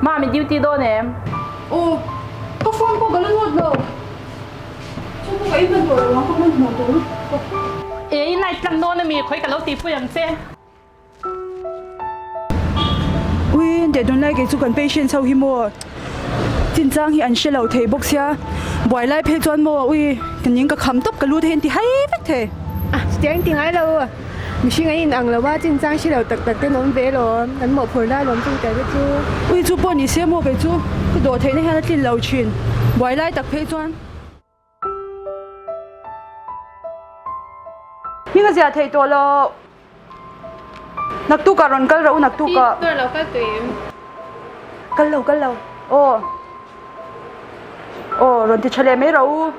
Mami duty dawn em? Aw, ka phone pawh ka la lut lo. Chu pawh ka in hman tawh lo ang, ka hman hmuh tawh lutuk. E, i night tlang dawn ami? Khawi ka lo tihpui ang che. Ui, teh tunlai kei chu kan patients ho hi maw chinchang hi an hre lo thei bawk sia, buai lai phei chuan maw ui ka ning ka kham tawp ka lu te hi an ti hai vek thei. A, chutiang ti ngai lo. Mihring an in ang lo a, chinchang hre lo tak tak te an awm ve alawm, kan mawhphurhna alawm chung tel te chu. Ui chu pawh ni se maw kei chu ka dawh theihna hian a tlin lo thin, buai lai tak phei chuan. Hming a ziah theih tawh lo. Naktuk ah rawn kal rawh u naktuk ah. Doctor lo kal tui em? Kal lo kal lo. Aw. Aw rawn ti tha leh mai rawh u.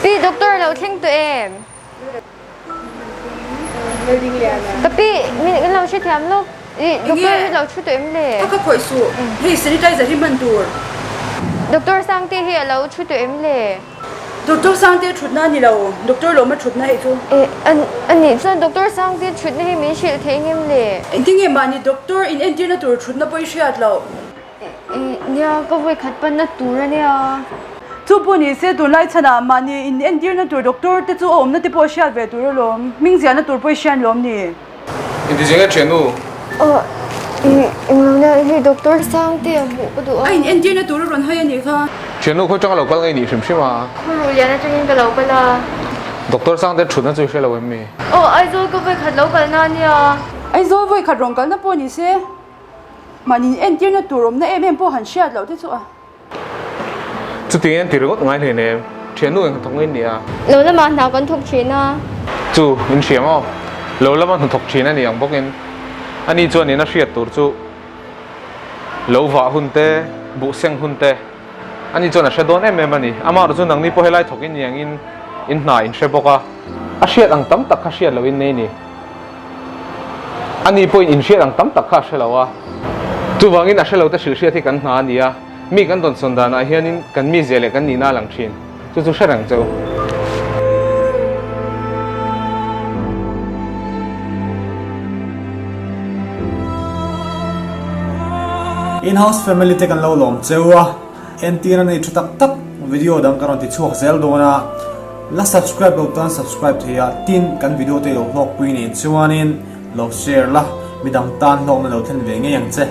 Pi doctor lo thleng tawh em? Ka pi min kan lo hrethiam lawk. I doctor hi lo thu tawh em le? Ka khawih suh. Hei sanitizer hi hman tur. Doctor Sangte hi a lo thu tawh em le? Doctor Sangte thutna a ni lo, Doctor Lawma thutna hei chu. Eh, a nih chuan Doctor Sangte thutna hi min hrilh thei ngem le? Engtin nge mahni doctor in entirna tur thutna pawh i hriat loh? Eh, nia, ka vawi khat panna tur a nia. Chu pawh ni se tunlai chhanah mahni in entirna tur doctor te chu a awmna te pawh a hriat ve tur alawm, hming ziahna tur pawh i hriat lawm ni? Inti zing e thiannu. Aw, ih, englo hei Doctor Sangtea hmuh ka duh a. A in entirna tur a rawn hawi a nih kha. Thiannu khaw tanga lo kal ngei nih hrim hrim a. Khaw ruh lian atangin ka lo kal a. Doctor Sangtea thutna chu i hre lo em mi? Aw, Aizawl ka vawi khat lo kalna a nia. Aizawl vawi khat rawn kalna pawh ni se, mahni in entirna tur awmna em em pawh han hriat loh te chu a. Chutiang hian ti ringawt ngai hle nem, thiannu eng hnathawk ngei nia. Lo lamah hna kan thawk thin a. Chu, in hria maw? Lo lama hnathawk thin a ni ang bawkin ani chuan in a hriat tur chu lo vah hun te, buh seng hun te ani chuan a hre dawn em em a ni. Amaherawhchu chu nangni pawh helai thawk in ni angin in hna in hre bawk a, a hriat ang tam tak kha hriat loh in nei ni. Ani pawhin in hriat ang tam tak kha a hre lo a, chuvangin a hre lo te hrilh hriat hi kan hna a ni a, mi kan dawnsawn danah hianin kan mizia leh kan nihna a lang thin, chu chu hre reng che u. In-house family te kan lo lawm cheu a, entir a nei tha tak tak video dang ka rawn ti chhuak zel dawn a. La subscribe lo tan subscribe thei a, tin kan video te lo hlawkpui nen chuanin lo share la, midang tan hlawkna lo thlen ve ngei ang che.